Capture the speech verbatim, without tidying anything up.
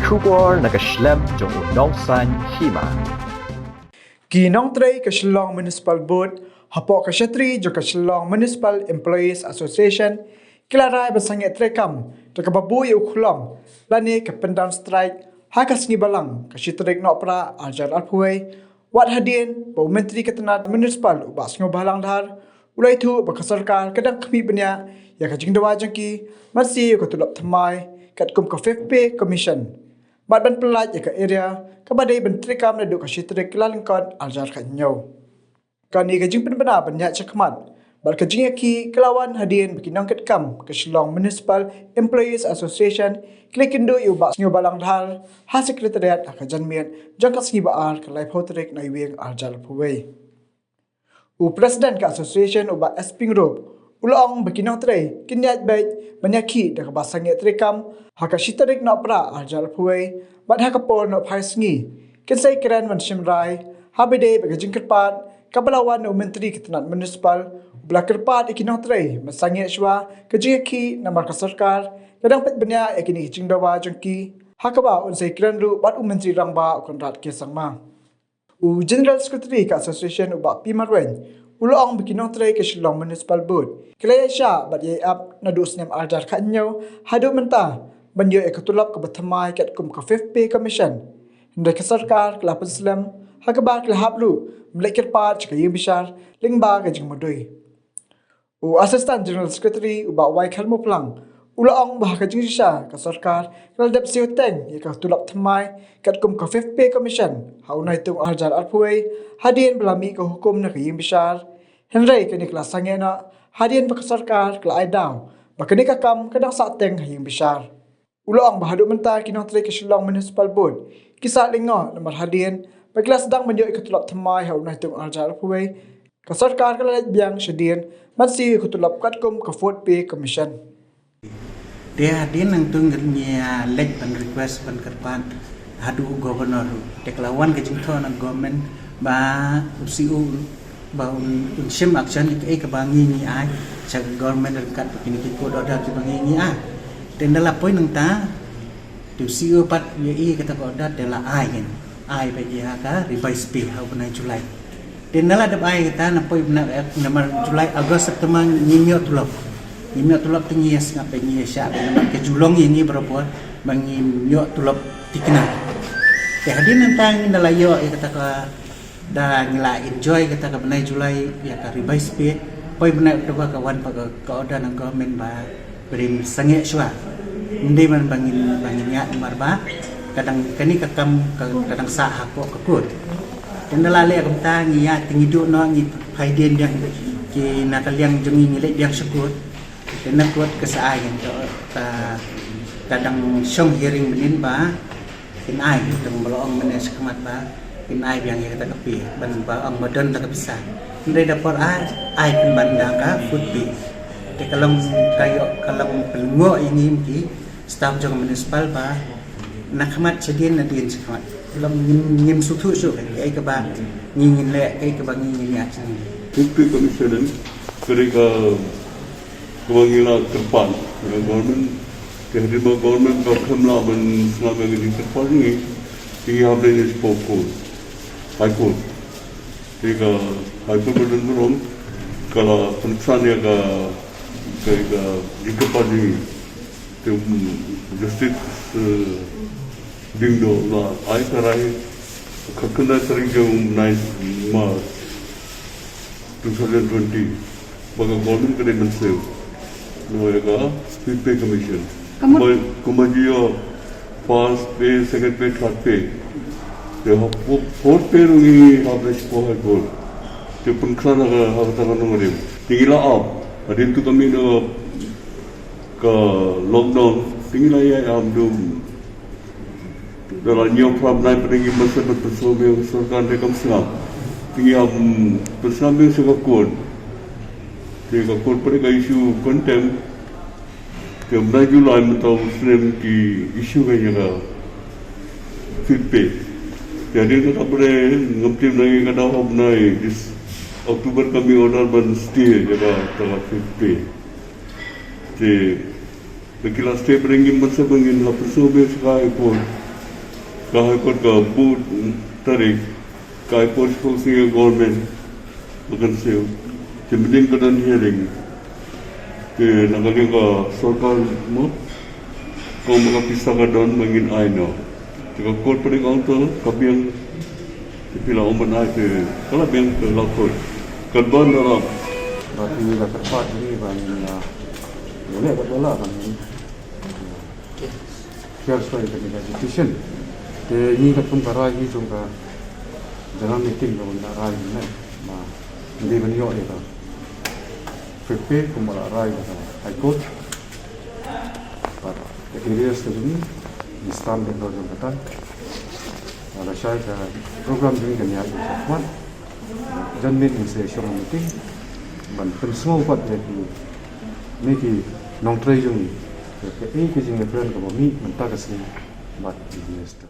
Khubor na ka shlem jong u Nongsaiñ Hima. Ki nongtrei ka Shillong Municipal Board hapoh ka shatri jong ka Shillong Municipal Employees Association ki la rai ban sangeh treikam da kaba buh ïa u khulom lane ka pyndown strike ha ka sngi Balang ka shi tarik Nohprah arhajar arphew wei, wat hadien ba u Myntri ka tnat municipal u Bah Sniawbhalang Dhar u la ïathuh ba ka sorkar ka dang khmih bniah ïa ka jingdawa jong ki ban siew ïa ka tulop thymmai katkum ka Fifth Pay Commission bad ban pyllait ïa ka arrear kaba dei ban treikam naduh ka shi tarik Kyllalyngkot arhajar khathynñiew. Kane ka jingpynbna ban ïaid shakhmat bad ka jingïakhih ka la wan hadien ba ki nongkitkam ka Shillong Municipal Employees Association ki la kynduh ïa u Bah Sniawbhalang Dhar ha Secretariat ha ka janmiet jong ka sngi Ba-ar ka laiphew tarik Naiwieng arhajar arphew wei. U President ka Association u Bah S Pyngrope u la ong ba ki nongtrei kin ïaid beit ban ïakhih da kaba sangeh treikam ha ka shi tarik Nohprah arhajar arphew wei bad ha ka por nohphai sngi kin sa ïakren ban shim rai haba ïadei bad ka jingkyrpad kaba la wan na u Myntri ka tnat municipal uba la kyrpad ïa ki nongtrei ban sangeh shuwa ka jingïakhih namar ka sorkar ka dang peit bniah ïa kine ki jingdawa jong ki, ha kaba un sa ïakren ruh bad u Myntri Rangbah u Conrad K Sangma. U General Secretary ka Association u Bah P Marwein u la ong ba ki nongtrei ka Shillong Municipal Board ki la ïaishah bad ïai ap naduh u snem arhajar khathynñiew haduh mynta ban ïoh ïa ka tulop kaba thymmai katkum ka Fifth Pay Commission. Hynrei ka sorkar ka la pynslem ha kaba ki la hap ruh ban leit kyrpad sha ka ïingbishar lyngba ka jingmudui. U Assistant General Secretary u Bah Y Kharmawphlang u la ong ba ha ka jingshisha ka sorkar ka la dep siew teng ïa ka tulop thymmai katkum ka Fifth Pay Commission ha u Naitung arhajar arphew wei hadien ba la mih ka hukum na ka ïingbishar. Hynrei kane ka la sangeh noh hadien ba ka sorkar ka la ai daw ba kane ka kam ka dang sah teng ha ïingbishar. U la ong ba haduh mynta ki nongtrei ka Shillong Municipal Board ki sah lyngngoh namar hadien ba ki la sdang ban ïoh ïa ka tulop thymmai ha u Naitung arhajar arphew wei, ka sorkar ka la leit biang shadien ban siew ïa ka tulop katkum ka Fourth Pay Commission. Te hadien nangta ngi, ah, leit ban request ban kyrpad haduh u Governor ruh. Te ka la wan ka jingthoh na government ba u C E O ba un, un shim action ïa kaei kaba ngi ngi ai sha ka government ryngkat bad kine ki court order kiba ngi ngi ai. Te ynda la poi nangta te u C E O pat ïohi ïa kata ka order te la ai, kan ai pat ïa ka revise pay ha u bnai July. Te ynda la dep ai kata na poi bnai, eh, namar July, August, September ngim ïoh tulop. Ngim ïoh tulop te ngi ïa sngap bad ngi ïa shah bad namar ka ju long ïa ngi barabor ba ngim ïoh tulop tikna. Te hadien nangta ngi ynda la ïoh ïa kata ka Da ngi la enjoy kata ka bnai July ïa ka revise pay. Poi bnai October ka wan pat ka, ka order na government ba prim sangeh shuwa. Ym dei ban ba ngin, ba ngin ïa namar ba ka dang kane ka kam ka, ka dang sah hapoh ka court. Te ynda la leh kumta ngi ïa te ngi duh noh ngi phai dien biang ki na ka liang jong ngi ngi leit biang sha court. Te na court ka sa ai ngan ka, ka, ka dang shong hearing mynnin ba kin ai, tang ba la ong mynne shakhmat ba kin ai biang ïa kata ka pay ban ba ong ba don da ka pisa. Hynrei da por ai, ai pynban da ka fourth pay. Te ka long ka ïoh ka long pynlyngngoh ïa ngi ki staff jong municipal ba na khmat shadien na dien shakhmat. Long ngim, ngim sngewthuh shuh kaei kaba ngi ngin leh, kaei kaba ngi ngin ïa. Fourth Pay Commission ka dei ka kaba ngi la kyrpad ïa ka government, te hadien ba government ka khlem lah ban sngap ïa ka jingkyrpad jong ngi, te ngi hap leit shapoh court, High Court. Te ka High Court ba don burom ka la pynksan ïa ka, ka, ka jingkyrpad jong ngi. Te, um, Justice, eh, Lyngdoh la ai ka rai ha ka khyndai tarik jong u bnai March two thousand twenty ba ka government ka dei ban siew noh ïa ka Fifth Pay Commission. Ka mut- kumba, kumba ju ïoh first pay, second pay, third pay. Te ha fo-, fourth pay ruh ngi hap leit shapoh High Court. Te pynkhlaiñ ha ka, ha kata ka nongrim. Te ngi la ap. Hadien tu ka mih na ka lockdown. Te ngi la ïai ap dum. Da la hynñiew phra bnai pat ngim ban sngap ban pynsngewbha ïa ka sorkar, te kam sngap. Te ngi ap, mm, pynsngap ïa ka court. Te ka court pat ka issue contempt. Te bnai July mynta u snem ki issue ka ïa ka Fifth Pay. Te hadien kata pat ngam tip na ngi ka daw ha bnai Dec-, October ka mih order ban stay ïa kata ka Fifth Pay. Te da ki la stay pat ngim ban sngap, ngin la pynsngewbha ïa ka High Court. Ka High Court ka buh tarik, ka ai por shiphew sien ïa ka government ba kan siew. Te mynhynnin ka don hearing. Te na ka liang ka sorkar mo, ka ong ba ka pisa ka don ba ngin ai noh. Te ka court pat ka ong to ka biang. Te phi la ong ban ai te ka la biang, ka la court. Kan ban da ram. Ba phi la kyrpad ïa ngi ba ngin, ah, ïaleh bad la ban ngin, ah, clear shuwa ïa kane ka petition. Te ngi katkum ka rai ngi jong ka general meeting ka ban da rai ngi ne, ba ngi dei ban ïoh ïa ka prepare kumba la rai da ka High Court. Bad ka arrears ka jong ngi, ngi stamp da ka jong ka tai. Lada shai ka program jong ngi kan ïaid shakhmat. Janmiet ngin sa shong meeting ban pynsngew pat ïa kine ki nongtrei jong ngi ïa kaei ka jingïakren kaba mih mynta ka sngi bad ki minister.